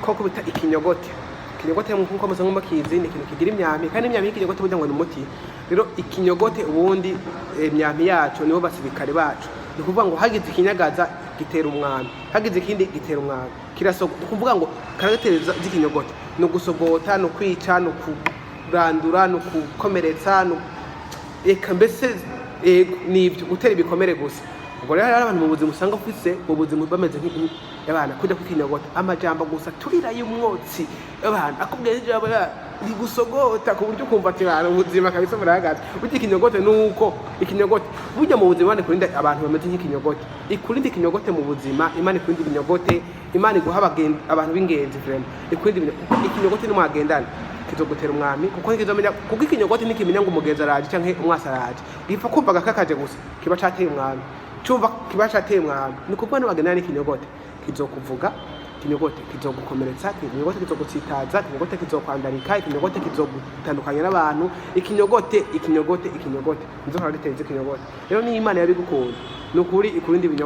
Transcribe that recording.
Igikoko bita ikinyogote. Ikinyogote, nkuko musanzwe mukizi, ni ikintu kigira imyampi, kandi imyampi y'ikinyogote burya ngo ni umuti. Rero ikinyogote ubundi, imyampi yacu nibo basirikare bacu. Ni ukuvuga ngo hagize ikinyagaza gitera umwami, hagize ikindi gitera umwami, kirasogo. Ni ukuvuga ngo caractère z'ikinyogote ni ugusogota, ni ukwica, ni ukurandura, ni ukukomeretsa, ni eka mbese ego nibyo, gutera ibikomere gusa. Ubwo rero hari abantu mu buzima usanga ufise mu buzima bameze nk'abana kujya kwikinyogota, amajambo gusa turira y'umwotsi. Abantu akubwira ijambo rigusogota ku buryo ukumva ati: "Bana, ubuzima kabisa burahagaze." Burya ikinyogote nuko ikinyogote burya mu buzima, Imana ikurinda abantu bameze nk'ikinyogote, ikurinda ikinyogote mu buzima. Imana ikurinda ibinyogote, Imana iguha abantu b'ingenzi vraiment, ikurinda kuko ikinyogote nimwagendana kizogutera umwami, kuko ntikizomenya, kuko ikinyogote ntikimenya ngo umugenzi araje canke umwasi araje. Gipfa kumva agakakaje gusa, kiba cateye umwami, cumva kiba cateye umwami. Ni ukuvuga niwagendana n'ikinyogote kizokuvuga, ikinyogote kizogukomeretsa, ikinyogote kizogutsitaza, ikinyogote kizokwandarika, ikinyogote kizogutandukanya n'abantu. Ikinyogote, ikinyogote, ikinyogote, nizo caractère z'ikinyogote. Rero niyo Imana yabigukunda, ni ukuri ikurinda ibinyogote.